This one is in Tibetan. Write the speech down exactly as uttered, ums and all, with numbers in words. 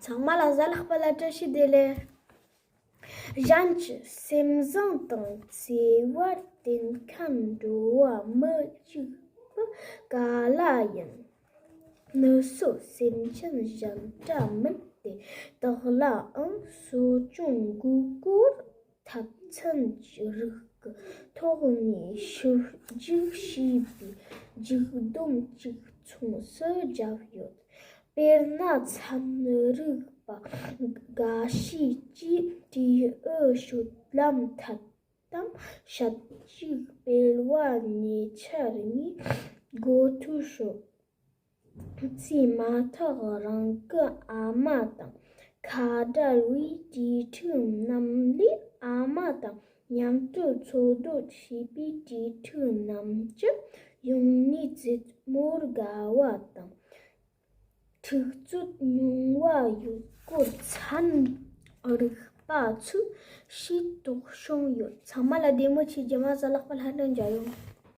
ཚང་མ་ལ་གཟའ་ལྷག་པ་ལ་བཀྲ་ཤིས་བདེ་ལེགས། གཞན་གྱི་སེམས་བཟང་དང་བརྩེ་བར་བརྟེན་མཁན་འགྲོ་བ་མི་གཅིག་པུ་ག་ལ་ཡིན། ནུ་སོ་སེམས་ཅན་གཞན་འདྲ་མིན་ཏེ། བདག་ལའང་གསོ་སྐྱོང་མགོ་སྐོར་ཐབས་མཚམས་ཀྱི་རིགས་ཀྱི་ཐོག་ནས་ཞིབ་འཇུག་བྱས་པའི་མཇུག་སྡོམ་གཅིག་མཚུངས་སུ་བརྒྱབ་ཡོད། དཔེར་ན་ཚན་རིག་པ་འགའ་ཤས་ཀྱིས་སྤྲེའུ་སྤྱོད་ལམ་ཐད་དམ་ཞབས་ཀྱིས་སྤེལ་བ་ཉེ་ཆར་ནས་གོ་ཐོས་བྱུང་། ཚེ་མ་ཐག་རང་གི་ཨ་མ་དང་ཁ་བྲལ་བའི་དུས་ཚོད་རྣམས་ལས་ཨ་མ་དང་མཉམ་དུ་འཚོ་སྡོད་བྱེད་པའི་དུས་ཚོད་རྣམས་ཀྱི་ཡོང་སྣེ་མཛུབ་མོར་དགའ་བ་དང་། འཁྲུག་རྩོད་མྱོང་བ་ཡོད་སྐོར་ཚན་རིག་པ་ཚོས་ཤེས་རྟོགས་བྱུང་ཡོད། ཚང་མ་ལ་བདེ་མོ་བྱེད་རྒྱུ་མ་ཟད་ལྷག་པ་ལྷ་ལྡན་འཇའ་ཡོང་།